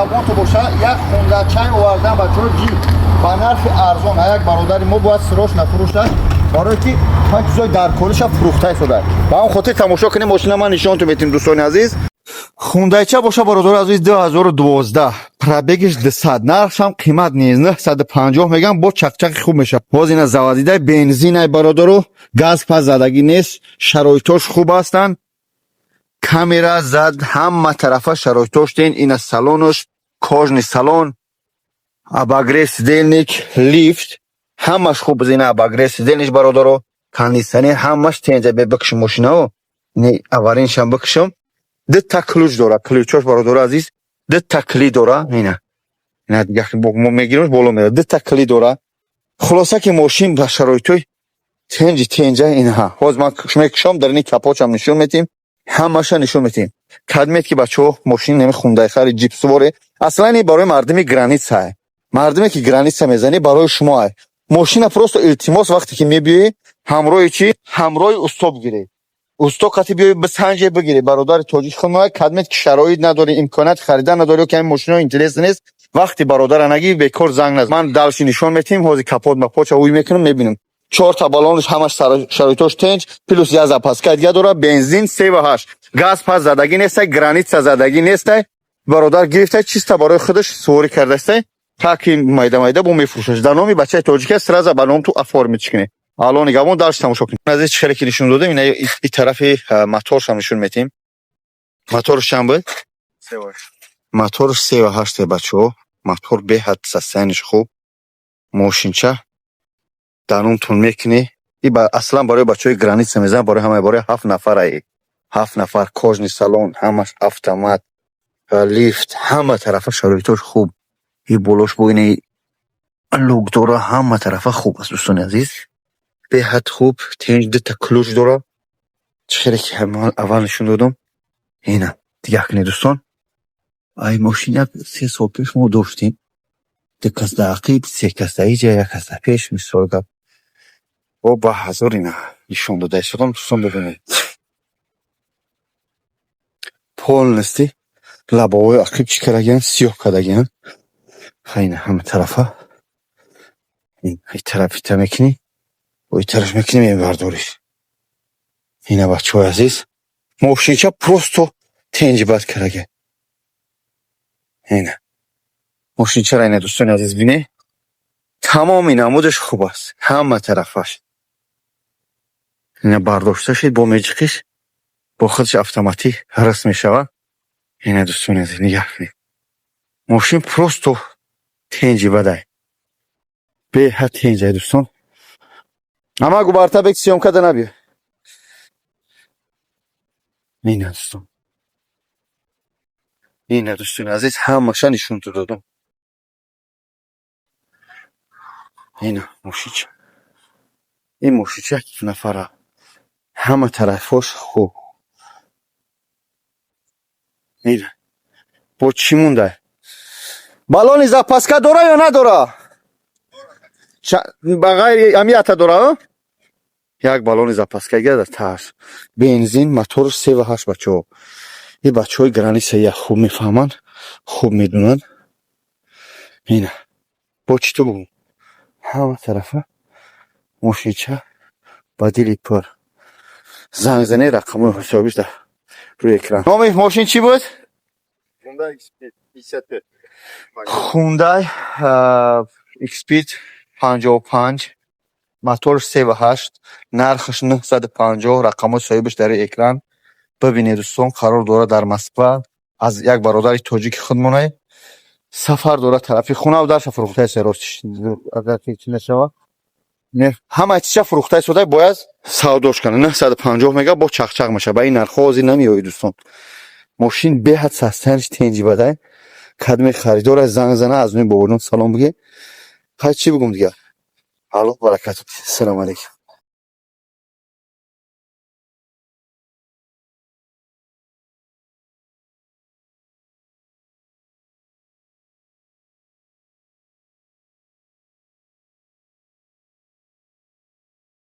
Нигаҳбонто боша. Як Хундайчай овардан, бачаҳо, ҷи ба нархи арзон. А як бародари мо бояд срочно фурӯшаш, барое ки ҳар чизои дар кориша фурӯхта истода. Ба он хотир тамошо кунем мошина, ман нишонтон метим, дӯстони азиз. Хундайча боша, бародари азиз, 2012, пробегиш 200, нархшам қимат нест, 950 мегам, бо чақчақи хуб мешавад. Боз ина заводидай, бензинай, бародару, газ пас задагӣ нест, шароитош хуб ҳастанд, камера зад, ҳама тарафа шароитош ден. Ина салонош кожаный салон, обогрев сидений, лифт, ҳамаш хуб. Ина обогрев сиденьиш, бародаро, кондитсионер, ҳамаш тенҷа. Бе бикшим мошинао, не авариншам бикшим. Дта ключ дора, ключош, бародаро азиз, дта кли дора. Ина дига мо мегирим, боло мера, дта кли дора. Хулоса ки мошин ба шароитои тенҷи тенҷа. Инаҳа, ҳозир ман мекушам, дар ини капотшам нишон метим, ҳамаша нишон метим. Кадмет ки, бачаҳо, мошин неми Хундай-хари ҷипсворе. Аслан ин барои мардуми границае, мардуме ки граница мезанӣ, барои шумоае мошина. Просто илтимос, вақте ки мебиёӣ, ҳамроҳи чӣ, ҳамроҳи усто бигиред, усто қати биёӣ, бисанҷе, бигиред. Бародари тоҷик худмоя, кадмет ки шароит надорӣ, имконият харидан надорӣ ё ки ҳамин мошино интерес нест, вақти бародара нагӣ, бекор занг наз. Ман дальше нишон метим. Ҳозир капот мапоча уй мекунам, мебинам. Чорта баллонаш, ҳамаш шароитош тенҷ, плюс як запаска дига дора. Бензин, 3,8, газ пас задагӣ нестай, граница задагӣ нестай. Бародар гирифтай, чиста барои худаш суворӣ кардастай, таки майда майда бо мефурӯшаш. Дар номи бачаи тоҷика сразу ба ном ту оформить кунӣ. Алло нигаҳбон, дальше тамошо кунем. Азиз, чӣ хеле ки нишон додем, ина и тарафи моторшам нишон метем. Моторш чанд буд? Моторш 3,8, бачаҳо. Мотор беҳад состояниш хуб. Мошинча дар номтон мекунӣ. И аслан барои бачаҳои граница мезанам, барои ҳама, барои ҳафт нафарае, ҳафт нафар, кожаный салон, ҳамаш автомат, лифт, ҳама тарафа шароитош хуб. И болош бо ини люк дора, ҳама тарафа хуб аст, дӯстони азиз, беҳад хуб, тенҷ. Дута ключ дора, чӣ хеле ки аввал нишон додам. Ина дига кунед, дӯстон. Ай мошин як 3 сол пеш мо доштем, ду кас дар ақиб, се кас дар иҷа, як кас дар пеш, мисол гап. Бо ба ҳазор ина нишон дода истодам, дӯстон, бибинед. Полностью лабовои ақиб чӣ кардагиан, сиёҳ кардагиан. Ина ҳама тарафа, и тараф ита мекунӣ, бо и тараф мекунӣ, мебардориш. Ина, бачаҳои азиз, мошинча просто тенҷи бад кардагиан. Ина мошинчаро, ина, дӯстони азиз, бинед, тамоми намудаш хуб аст, ҳама тарафаш. Ина бардошта шид, бо меҷиқиш, бо худаш автоматӣ раст мешавад. Ина, дӯстони азиз, нигаҳ кунед, мошин просто тенҷи бадай, беҳад тенҷай, дӯстон. Ама губарта бек съёмка да набиё. Ина, дӯстон, ина, дӯстони азиз, ҳамаша нишонтон додам. Ина мошинча, ин мошинча як нафара, ҳама тарафҳош хуб. Ина бо чӣ мондай? Баллони запаска дора ё надора? Ба ғайри ҳамията дора як баллони запаска гада тарс. Бензин, моторш 3,8. Бачаҳо, и бачаҳои граница як хуб мефаҳманд, хуб медонанд. Ина бо чӣ ту бугум, ҳама тарафа мошинча ба дили пур. Занг занед, рақамҳои ҳисобиш дар рӯи экран. Номи мошин чӣ буд? Hyundai X5 55. Hyundai X5 55, мотор 3,8, нархаш 950, рақамҳои соҳибаш дар рӯи экран бибинед, дӯстон. Қарор дорад дар Москва, аз як бародари тоҷики худмонае, сафар дорад тарафи хонаву дарша фурӯхтаи ростиш, агар чӣ нашавад, ҳама чиза фурӯхта истода, бояд савдош кунад. 950 мега, бо чақчақ мешавад. Ба ин нархҳо ҳозир намеёӣ, дӯстон. Мошин беҳад состояниш тенҷи бадай. Кадме харидора, занг зана, аз нӯи бобоҷон салом биге. Хай, чӣ бигум дигар? Аллоҳ баракат. Салому алейкум.